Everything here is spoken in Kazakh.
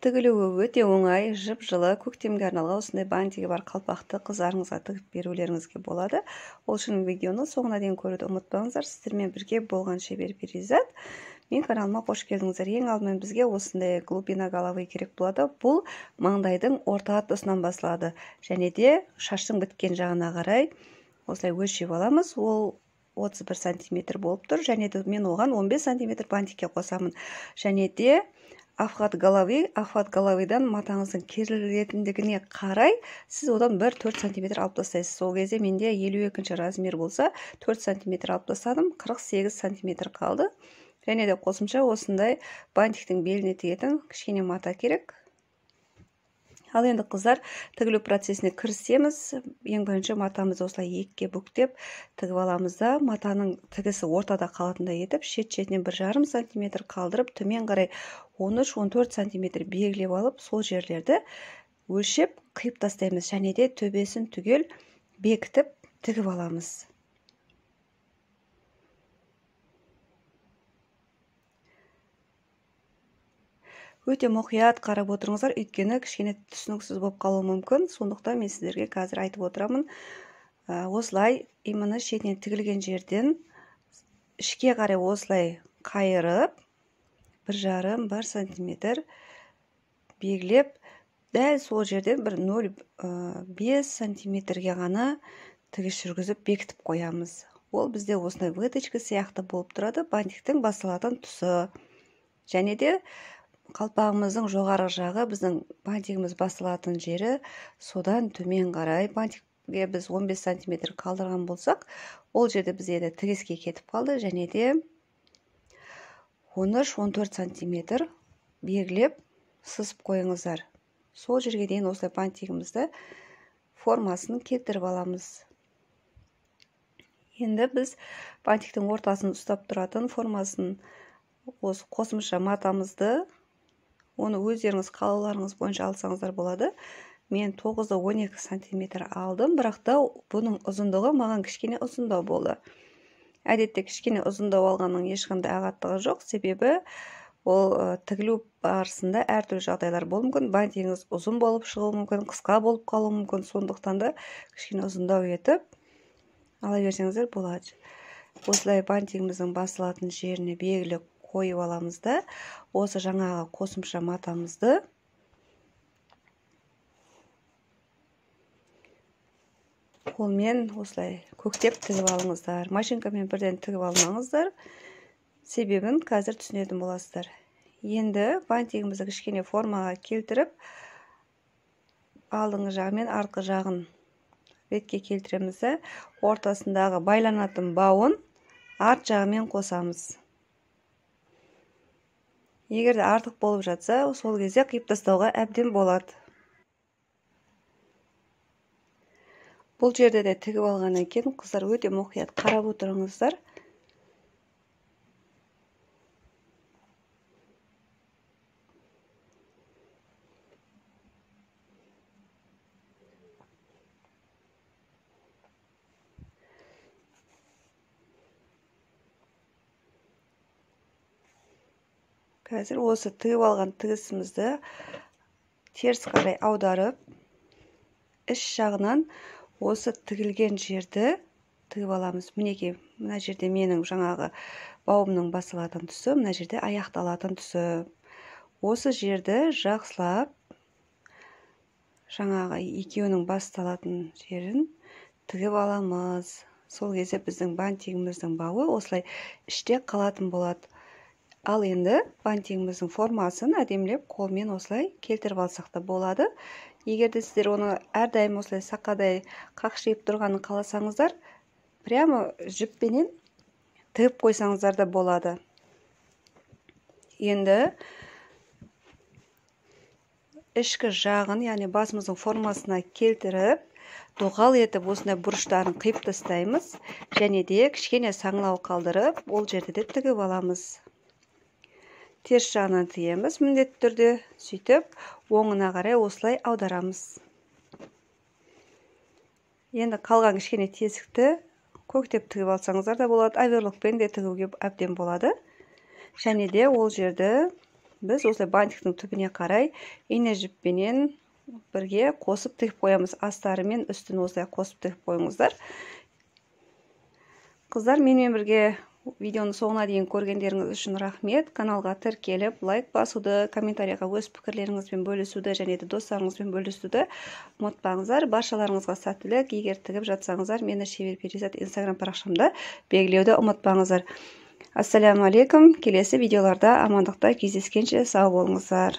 Тігілуі өте оңай, жып-жылы, көктемге арналған осындай бантигі бар қалпақты қыздарыңызға тігіп берулеріңізге болады. Ол үшін видеоны соңына дейін көруді ұмытпаңыздар. Сіздермен бірге болған шебер Перизат. Мен каналыма қош келдіңіздер. Ең алдымен бізге осындай глубина головы керек болады. Бұл маңдайдың орта тұсынан басылады. Және де шаштың біткен жағына қарай осылай өлшеп аламыз. Ол 31 сантиметр болып тұр. Және де мен оған 15 сантиметр бантикке қосамын. Және де охват головы, охват головыдан матаңыздың керілетіндігіне қарай сіз одан 1-4 сантиметр алып тастайсыз. Сол кезде менде 52 размер болса, 4 сантиметр алып тастадым, 48 сантиметр қалды. Және де қосымша осындай бантиктің беліне тиетін кішкене мата керек. Ал енді қыздар, тігілу процесіне кірісеміз. Ең бірінші матамызды осылай екіге бүктеп тігіп аламыз да, матаның тігісі ортада қалатындай етіп, шет-шетінен 1,5 сантиметр қалдырып, төмен қарай 13-14 сантиметр белгілеп алып, сол жерлерді өлшеп қиып тастаймыз. Және де төбесін түгел бекітіп тігіп аламыз. Өте мұқият қарап отырыңыздар, өйткені кішкене түсініксіз болып қалуы мүмкін. Сондықтан мен сіздерге қазір айтып отырамын. Осылай именно шетінен тігілген жерден ішке қарай осылай қайырып, 1,5-1 сантиметр белгілеп, дәл сол жерден бір 0,5 сантиметрге ғана тігіс жүргізіп бекітіп қоямыз. Ол бізде осындай выточка сияқты болып тұрады, бантиктің басылатын тұсы. Және де қалпағымыздың жоғарғы жағы, біздің бантигіміз басылатын жері, содан төмен қарай бантикке біз 15 сантиметр қалдырған болсақ, ол жерде бізде енді тігіске кетіп қалды. Және де 13-14 сантиметр белгілеп сызып қойыңыздар. Сол жерге дейін осылай бантигімізді формасын келтіріп аламыз. Енді біз бантиктің ортасын ұстап тұратын формасын осы қосымша матамызды, оны өздеріңіз қалауларыңыз бойынша алсаңыздар болады. Мен 9-12 сантиметр алдым, бірақ та бұның ұзындығы маған кішкене ұзындау болды. Әдетте кішкене ұзындау алғанның ешқандай ағаттығы жоқ, себебі ол тігілу барысында әртүрлі жағдайлар болуы мүмкін. Бантигіңіз ұзын болып шығуы мүмкін, қысқа болып қалуы мүмкін. Сондықтан да кішкене ұзындау етіп ала берсеңіздер болады. Осылай бантигіміздің басылатын жеріне белгілі қойып аламыз да, осы жаңағы қосымша матамызды қолмен осылай көктеп тігіп алыңыздар. Машинкамен бірден тігіп алмаңыздар, себебін қазір түсінетін боласыздар. Енді бантигімізді кішкене формаға келтіріп, алдыңғы жағы мен артқы жағын ретке келтіреміз де, ортасындағы байланатын бауын арт жағымен қосамыз. Егер де артық болып жатса, сол кезде қиып тастауға әбден болады. Бұл жерде де тігіп алғаннан кейін қыздар өте мұқият қарап отырыңыздар. Қазір осы тігіп алған тігісімізді теріс қарай аударып, іш жағынан осы тігілген жерді тігіп аламыз. Мінекей, мына жерде менің жаңағы бауымның басылатын тұсы, мына жерде аяқталатын тұсы. Осы жерді жақсылап жаңағы екеуінің басталатын жерін тігіп аламыз. Сол кезде біздің бантигіміздің бауы осылай іште қалатын болады. Ал енді бантигіміздің формасын әдемілеп қолмен осылай келтіріп алсақ та болады. Егер де сіздер оны әрдайым осылай сақадай қақшиып тұрғанын қаласаңыздар, прямо жіппенен тігіп қойсаңыздар да болады. Енді ішкі жағын, яғни басымыздың формасына келтіріп, доғал етіп осындай бұрыштарын қиып тастаймыз. Және де кішкене саңылау қалдырып, ол жерде де тігіп аламыз. Теріс жағынан тігеміз міндетті түрде, сөйтіп оңына қарай осылай аударамыз. Енді қалған кішкене тесікті көктеп тігіп алсаңыздар да болады, оверлокпен де тігуге әбден болады. Және де ол жерді Біз осылай бантиктің түбіне қарай ине жіппенен бірге қосып тігіп қоямыз. Астары мен үстін осылай қосып тігіп қойыңыздар. Қыздар, менімен бірге видеоны соңына дейін көргендеріңіз үшін рахмет. Каналға тіркеліп, лайк басуды, комментарийға өз пікірлеріңізбен бөлісуді және де достарыңызбен бөлісуді ұмытпаңыздар. Баршаларыңызға сәттілік. Егер тігіп жатсаңыздар, мені Шебер Перизат Инстаграм парақшамда белгілеуді ұмытпаңыздар. Ассаляму алейкум. Келесі видеоларда амандықта кездескенше сау болыңыздар.